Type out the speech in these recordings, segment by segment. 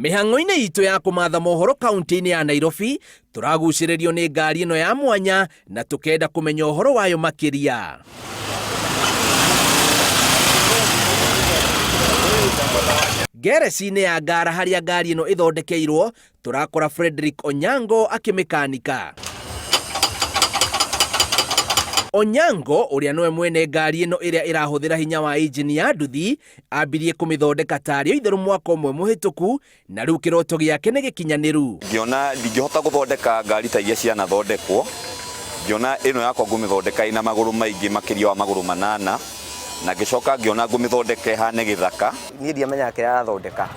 Mĩhang'o-inĩ itũ ya kũmatha mohoro kaunti-inĩ ya Nairobi, tũragucĩrĩrio nĩ ngari ĩno ya mwanya na tũkenda kũmenya ũhoro wayo makĩria. Ngereci-inĩ ya Ngara harĩa ngari ĩno ĩthondekeirwo, tũrakora Frederick Onyango akĩmĩkanika. Onyango ũrĩa nĩwe mwene ngari ĩno ĩrĩa ĩrahũthĩra hinya wa injini ya nduthi, ambirie kũmĩthondeka tarĩ o itherũ mwaka ũmwe mũhĩtũku na rĩu kĩroto gĩake nĩ gĩkinyanĩru. Ngĩona ndingĩhota gũthondeka ngari ta iria cianathondekwo, ngĩona ĩno yakwa ngũmĩthondeka ĩna magũrũ maingĩ makĩria wa magũrũ manana, na ngĩcoka ngĩona ngũmĩthondeka ĩhane gĩthaka. Niĩ ndiamenyaga kĩrĩa arathondeka,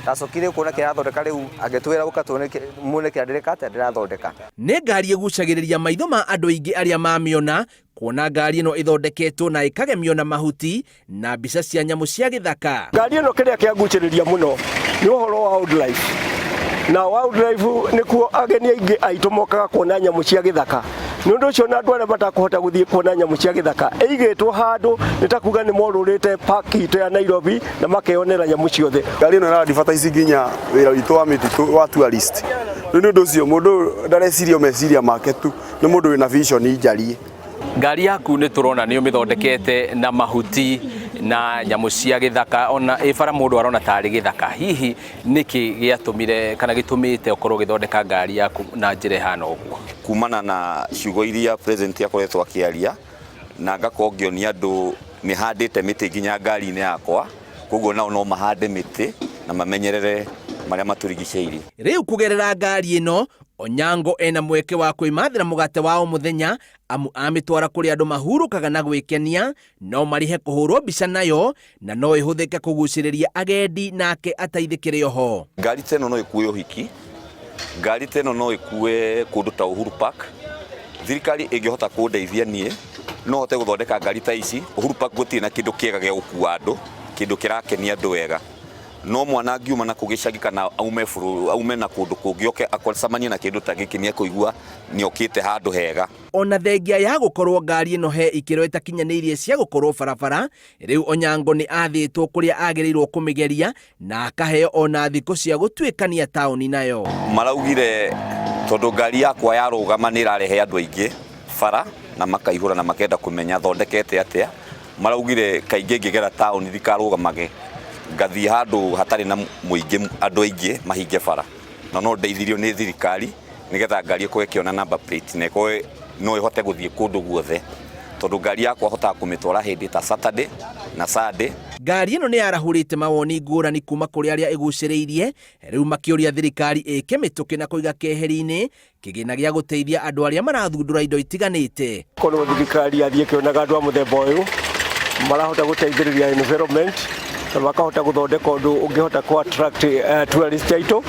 ndacokire kuona kĩrĩa arathondeka rĩu agĩtwĩra ũka tuone muone kĩrĩa ndĩreka atĩa ndĩrathondeka. Nĩ ngari ĩgucagĩrĩria maitho ma andũ aingĩ arĩa mamĩona, kuona ngari ĩno ĩthondeketwo na ĩkagemio na mahuti na mbica cia nyamũ cia gĩthaka. Ngari ĩno kĩrĩa kĩangucĩrĩria mũno nĩ ũhoro wa wildlife, na wildlife nĩkuo ageni aingĩ aitũ mokaga kuona nyamũ cia gĩthaka. Nĩ ũndũ ũcio na andũ arĩa matakũhota gũthiĩ kuona nyamũ cia gĩthaka ĩigĩtwo handũ nĩ ta kuga nĩ morũrĩte park itũ ya Nairobi na makeyonera nyamũ ciothe. Ngari ĩno ĩra advertise nginya wĩra witũ wa mĩtitũ wa tourist. Rĩu nĩ ũndũ ũcio mũndũ ndareciria o meciria make tu, nĩ mũndũ wĩna vision njariĩ. Ngari yaku nĩ tũrona nĩ ũmĩthondekete na mahuti na nyamũ cia gĩthaka, ona ĩ bara mũndũ arona tarĩ gĩthaka. Hihi nĩkĩ gĩatũmire kana gĩtũmĩte ũkorwo ũgĩthondeka ngari yaku na njĩra ĩhana ũguo? Kumana na ciugo iria president akoretwo akĩaria, na ngakorwo ngĩonia andũ nĩ handĩte mĩtĩ nginya ngari-inĩ yakwa, koguo nao no mahande mĩtĩ na mamenyerere marĩa matũrigicĩirie. Rĩu kũgerera ngari ĩno, Onyango ena mweke wa kwĩmathĩra mũgate wa o mũthenya amu amĩtwara kũrĩa andũ mahurũkaga na gwĩkenia, no marĩhe kũhũrwo mbica nayo na no ĩhũthĩke kũgucĩrĩria agendi nake ateithĩkĩre oho. Ngari ta ĩno no ĩkue ũhiki, ngari ta ĩno no ĩkue kũndũ ta Uhuru Park. Thirikari ĩngĩhota kũndeithia niĩ, no hote gũthondeka ngari ta ici. Uhuru Park gũtirĩ na kĩndũ kĩega gĩa gũkua andũ, kĩndũ kĩrakenia andũ wega. No mwana angiuma na kũu gĩcagi kana aume bũrũri, aume na kũndũ kũngĩ oke acemanie na kĩndũ ta gĩkĩ nĩ ekũigua nĩ okĩte handũ hega. Ona thengia ya gũkorwo ngari ĩno he ikĩro ĩtakinyanĩirie cia gũkorwo barabara, rĩu Onyango nĩ athĩtwo kũrĩa agĩrĩirwo kũmĩgeria na akaheo ona thikũ cia gũtuĩkania taũni nayo. Maraugire tondũ ngari yakwa yarũgama nĩ ĩrarehe andũ aingĩ bara na makaihũra na makenda kũmenya thondekete atĩa. Maraugire kaingĩ ngĩgera taũni ndikarũgamage, ngathiĩ handũ hatarĩ na mũingĩ, andũ aingĩ mahinge bara. Na no ndeithirio nĩ thirikari nĩgetha ngari ĩkorwo ĩkĩona number plate na ĩkorwo no ĩhote gũthiĩ kũndũ guothe. Tondũ ngari yakwa hotaga kũmĩtwara hĩndĩ ta Saturday na Sunday. Ngari ĩno nĩ yarahũrĩte mawoni ngũrani kuma kũrĩ arĩa ĩgucĩrĩirie, rĩu makĩũria thirikari ĩke mĩtũkĩ na kũiga keheri-inĩ Kĩgĩna gĩa gũteithia andũ arĩa marathundũra indo itiganĩte. Korwo thirikari yathiĩ ĩkĩonaga andũ a mũthemba ũyũ marahota gũteithĩrĩria environment na makahota gũthondeka ũndũ ũngĩhota kũ attract tourist aitũ,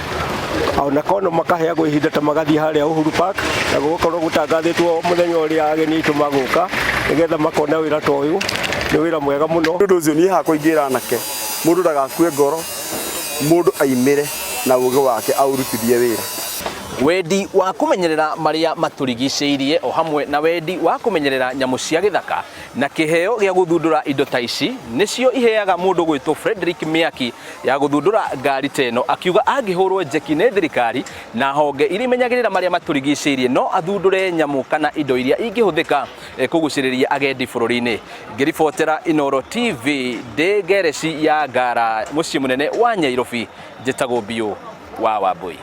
ona korwo makaheagwo ihinda ta magathiĩ harĩa Uhuru Park na gũgakorwo gũtangathĩtwo mũthenya ũrĩa ageni aitũ magũka nĩgetha makona wĩra ta ũyũ, nĩ wĩra mwega mũno. Nĩ ũndũ ũcio niĩ hakwa ingĩra anake mũndũ ndagakue ngoro, mũndũ aimĩre na ũgĩ wake aũrutithie wĩra. Wendi wa kũmenyerera marĩa matũrigicĩirie o hamwe na wendi wa kũmenyerera nyamũ cia gĩthaka na kĩheo gĩa gũthundũra indo ta ici nĩcio iheaga mũndũ gwĩtwo Frederick mĩaki ya gũthundũra ngari ta ĩno, akiuga angĩhũrwo njeki nĩ thirikari na honge iria imenyagĩrĩra marĩa matũrigicĩirie no athundũre nyamũ kana indo iria ingĩhũthĩka kũgucĩrĩria agendi bũrũri-inĩ. Ngĩribotera Inooro TV ndĩ ngereci ya Ngara mũciĩ mũnene wa Nyairobi, njĩtagwo Biũ wa Wambũi.